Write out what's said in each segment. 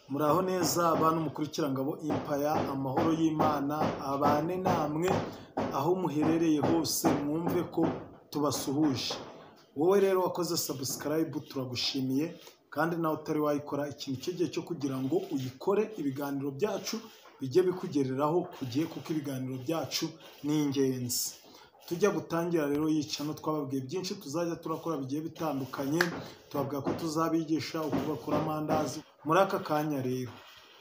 Muraho neza abantu mukurikira Ngabo Empire, amahoro y'Imana abane namwe aho muherereye hose, mwumve ko tubasuhuje. Wowe rero wakoze subscribe turagushimiye, kandi nawe utari wayikora iki nicyo gihe cyo kugira ngo uyikore, ibiganiro byacu bijye bikugereraho ku gihe, kuko ibiganiro byacu ni ingenzi. Tujya gutangira rero yica no twababwiye byinshi tuzajya turakora bigiye bitandukanye, tubabwira ko tuzabigisha uko bakora amandazi. Muri aka kanya rero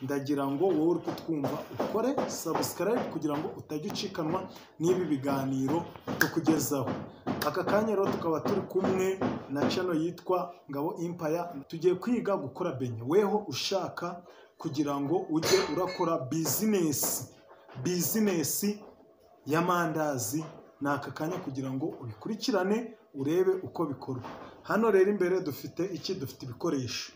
ndagira ngo wowe uri kutwumva ukore subscribe kugira ngo utajya ucikanwa n'ibi biganiro tukugezaho. Aka kanya rero tukaba turi kumwe na channel yitwa Ngabo Empire, tugiye kwiga gukora benye. Weho ushaka kugira ngo ujye urakora business y'amandazi, ni aka kanya kugira ngo ubikurikirane urebe uko bikorwa. Hano rero imbere dufite iki? Dufite ibikoresho,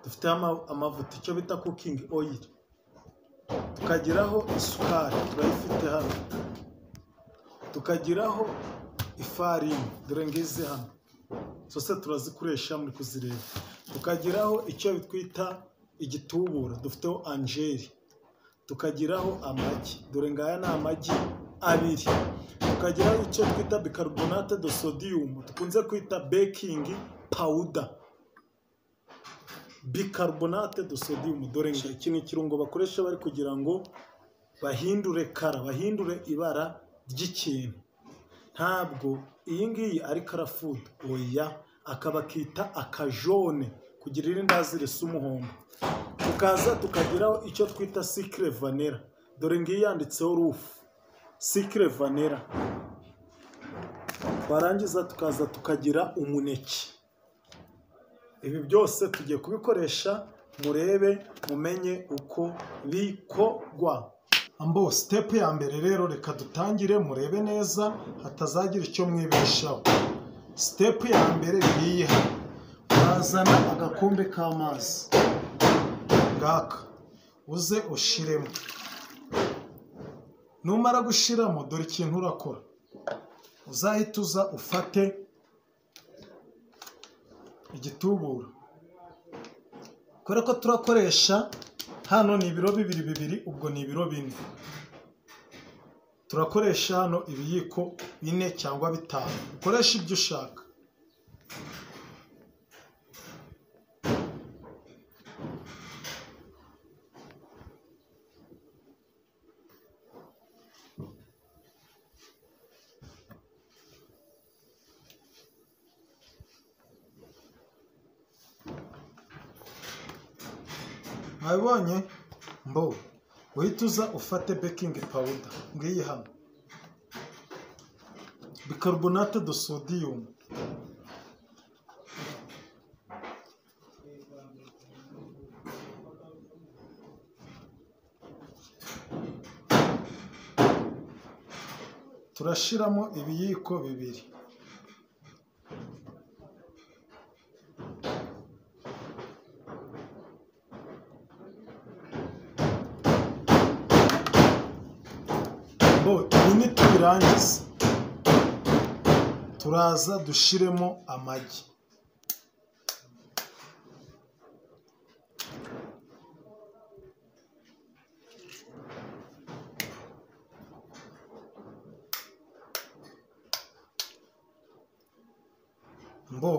dufite amavuta, icyo bita cooking oil, tukagiraho isukari turayifite hano, tukagiraho ifarini dore ngize hano, zose turazikoresha muri kuzireba, tukagiraho icyo twita igitubura, dufiteho angeli, tukagiraho amagi dore ngaya ni amagi abiri, tukagiraho icyo twita bicarbonate de sodium dukunze kwita baking powder, bicarbonate de sodium. Dore iki ni ikirungo bakoresha bari kugira ngo bahindure kara, bahindure ibara ry'ikintu. Ntabwo iyi ngiyi ari kara food, oya, akaba kita akajone kugira irindazi risa umuhondo. Tukaza tukagiraho icyo twita sucre vanilla, dore ngiyi yanditseho rufu sucre vanilla. Twarangiza tukaza tukagira umuneke. Ibi byose tugiye kubikoresha, murebe mumenye uko bikorwa. Ambo step ya mbere rero reka dutangire, murebe neza hatazagira icyo mwibeshaho. Step ya mbere ngiyi hano, urazana agakombe k'amazi ngaka uze ushiremo. Numara gushiramo dore ikintu urakora, uzahita uza ufate igitubura, kubera ko turakoresha hano ni ibiro bibiri bibiri, ubwo ni ibiro 4. Turakoresha hano ibiyiko 4 cyangwa 5, ukoresha ibyo ushaka. Mwabibonye? Mbo uhita uza ufate baking powder ngiyi hano, bicarbonate de sodium, turashiramo ibiyiko 2. Ibi nitubirangiza turaza dushiremo amagi. Mbo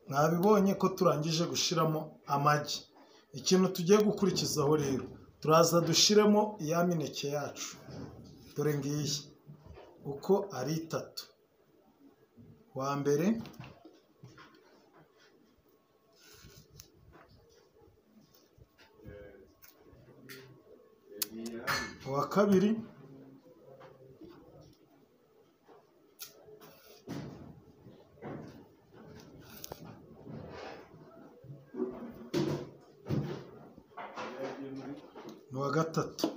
mwabibonye ko turangije gushiramo amagi. Ikintu tugiye gukurikizaho rero, turaza dushiremo ya mineke yacu, dore ngiyi uko ari 3. Wa mbere, wa kabiri, wa gatatu.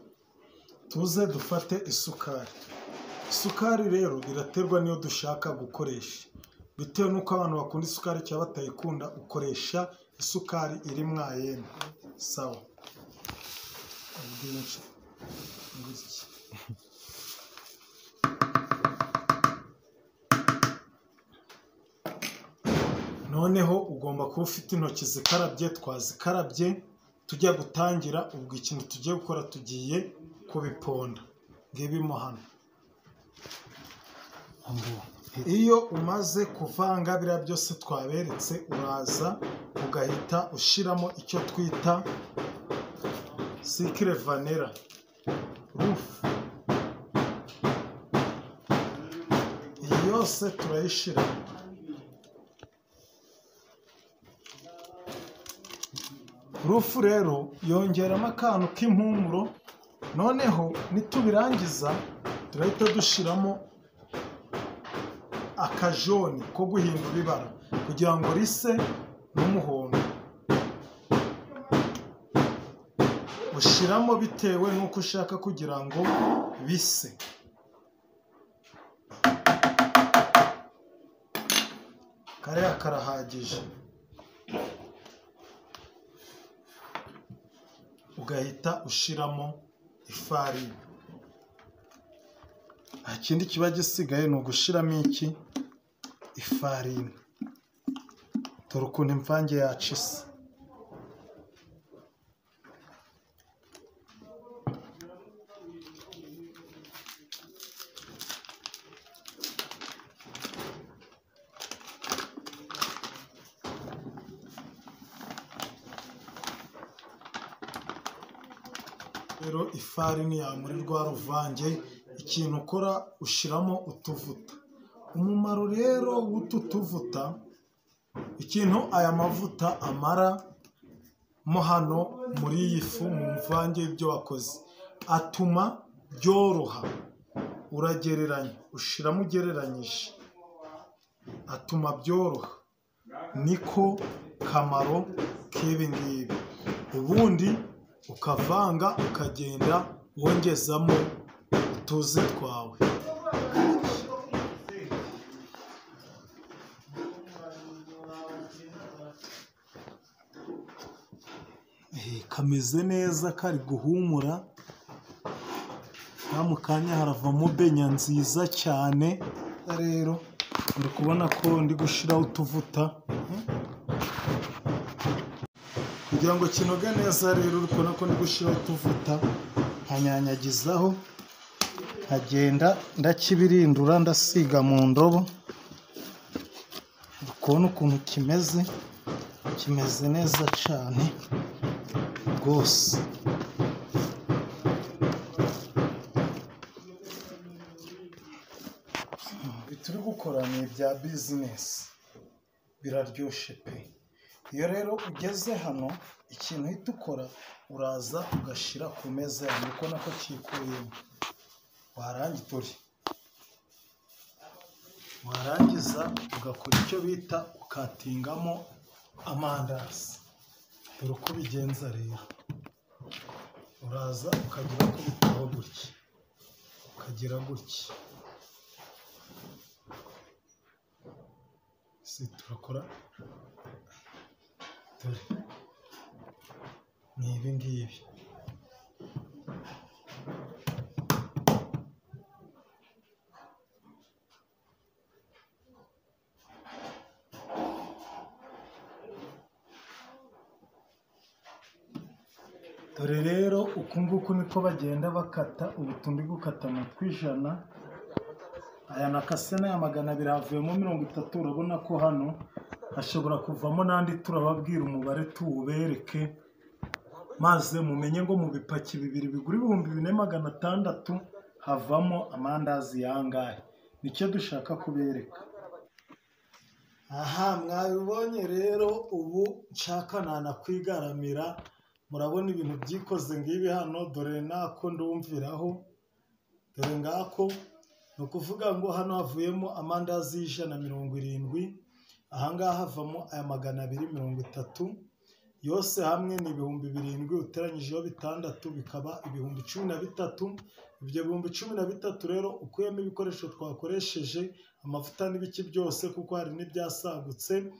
Tuze dufate isukari. Isukari rero biraterwa niyo dushaka gukoresha, bitewe nuko abantu bakunda isukari cyangwa batayikunda. Ukoresha isukari iri mwayene, sawa. Noneho ugomba kuba ufite intoki zikarabye, twazikarabye tujya gutangira. Ubwo ikintu tugiye gukora tugiye kubiponda ngibimo hano. Iyo umaze kuvanga biriya byose twaberetse, uraza ugahita ushiramo icyo twita sikire vanera rufu. Iyi yose turayishiramo. Rufu rero yongeramo akantu k'impumuro. Noneho nitubirangiza turahita dushiramo akajoni ko guhindura ibara kugira ngo rise n'umuhondo. Ushiramo bitewe n'uko ushaka kugira ngo bise. Kariya karahagije. Ugahita ushiramo ifarini. Nta kindi kiba gisigaye ni ugushiramo iki? Ifarini. Dore ukuntu imvange yacu isa. Rero ifarini yawe muri rwa ruvange, ikintu ukora ushiramo utuvuta. Umumaro rero w'utu tuvuta, ikintu aya mavuta amara mo hano muri iyi fu mu mvange y'ibyo wakoze, atuma byoroha. Uragereranya, ushiramo ugereranyije, atuma byoroha. Niko kamaro k'ibi ngibi. Ubundi ukavanga ukagenda wongezamo utuzi twawe. Kameze neza, kari guhumura. Mu kanya haravamo benya nziza cyane. Rero uri kubona ko ndi gushiraho utuvuta kugira ngo kinoge neza. Rero uri kubona ko ndi gushiraho utuvuta, nkanyanyagizaho, nkagenda ndakibirindura, ndasiga mu ndobo. Uri kubona ukuntu kimeze, kimeze neza cyane rwose. Turi gukora ni ibya bizinesi, biraryoshye pe. Iyo rero ugeze hano, ikintu uhita ukora uraza ugashyira ku meza yawe, uko nako kikuyemo. Warangiza ugakora icyo bita ukatingamo amandazi. Dore uko ubigenza rero, uraza ukagira kubitaho gutya, ukagira gutya. Si turakora, dore ni ibi ngibi. Dore rero uku nguku niko bagenda bakata. Ubu tundi gukata amatwi 100, aya nakase n'aya 200 havuyemo 30. Urabona ko hano hashobora kuvamo n'andi, turababwira umubare tuwubereke maze mumenye ngo mu bipaki bibiri bigura 4600 havamo amandazi yangahe. Nicyo dushaka kubereka. Aha mwabibonye rero, ubu nshaka nanakwigaramira. Murabona ibintu byikoze ngibi hano. Dore nako ndumviraho, dore ngako. Ni ukuvuga ngo hano havuyemo amandazi 170, ahangaha havamo aya 230, yose hamwe ni 7000 uteranyijeho 6 bikaba 13000. Ibyo 13000 rero ukuyemo ibikoresho twakoresheje, amavuta n'ibiki byose, kuko hari n'ibyasagutse.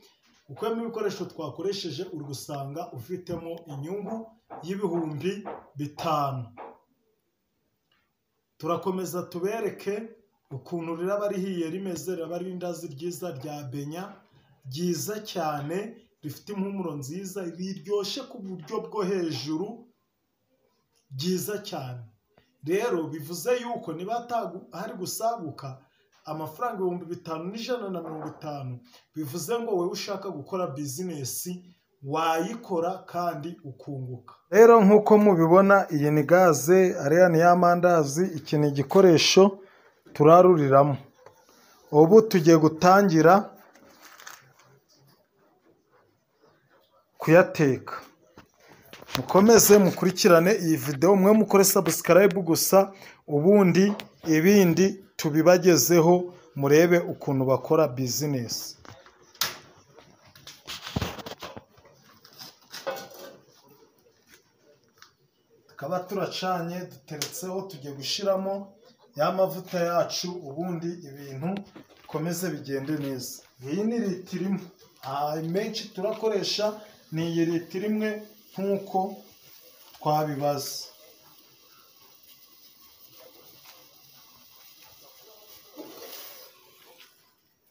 Ukuyemo ibikoresho twakoresheje, uri gusanga ufitemo inyungu y'5000. Turakomeza tubereke ukuntu riraba rihiye rimeze. Riraba ari indazi ryiza rya benya ryiza cyane, rifite impumuro nziza, riryoshye ku buryo bwo hejuru, byiza cyane. Rero bivuze yuko niba hari gusaguka amafaranga 5150, bivuze ngo wowe ushaka gukora bizinesi wayikora kandi ukunguka. Rero nk'uko mubibona iyi ni gaze, ariya ni y'amandazi, iki ni igikoresho turaruriramo. Ubu tugiye gutangira kuyateka. Mukomeze mukurikirane iyi video, mwe mukore subscribe gusa, ubundi ibindi tubibagezeho, murebe ukuntu bakora bizinesi. Tukaba turacanye, duteretseho, tugiye gushiramo ya mavuta yacu, ubundi ibintu bikomeze bigende neza. Iyi ni litiro imwe, menshi turakoresha ni iyi litiro imwe nk'uko twabibaza.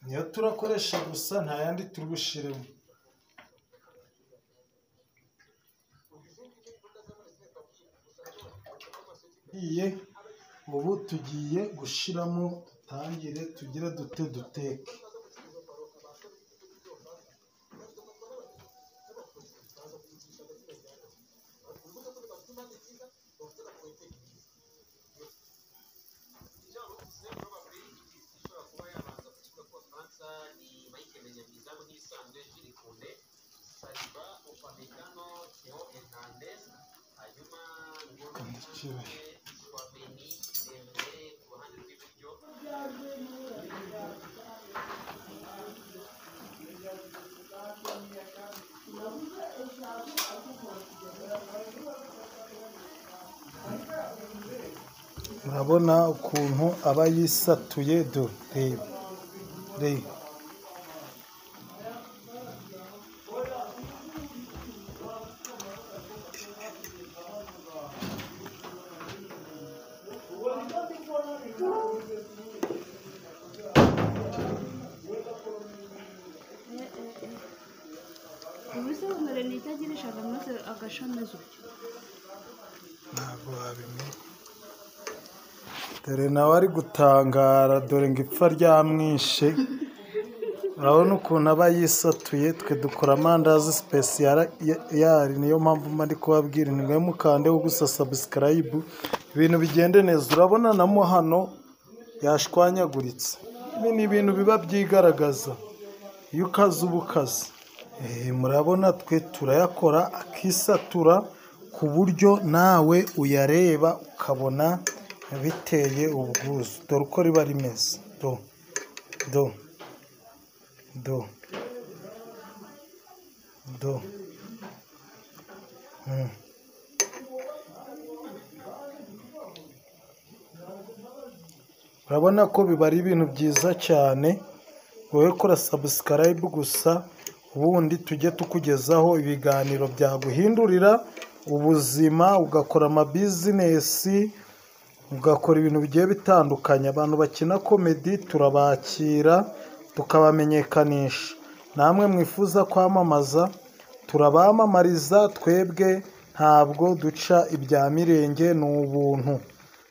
Niyo turakoresha gusa, nta yandi turi bushiremo. Ubu tugiye gushiramo, dutangire tugire dute duteke. Murabona ukuntu aba yisatuye, do reba reba. Ntabwo wabimenya. Dore nawe ari gutangara, dore ngo ipfa ryamwishe. Urabona ukuntu aba yisatuye. Twe dukora amandazi sipesiyali, niyo mpamvu mba ndi kubabwira nti mukandeho gusa subscribe, ibintu bigende neza. Urabona na mo hano yashwanyaguritse. Ibi ni ibintu biba byigaragaza iyo ukaze uba ukaze. Murabona twe turayakora akisatura ku buryo nawe uyareba ukabona biteye ubwuzu. Dore uko riba rimeze, do do do do. Urabona ko biba ari ibintu byiza cyane. Wowe kora subscribe gusa, ubundi tujye tukugezaho ibiganiro byaguhindurira ubuzima, ugakora amabizinesi, ugakora ibintu bigiye bitandukanye. Abantu bakina komedi turabakira tukabamenyekanisha, namwe mwifuza kwamamaza turabamamariza. Twebwe ntabwo duca ibya mirenge, ni ubuntu.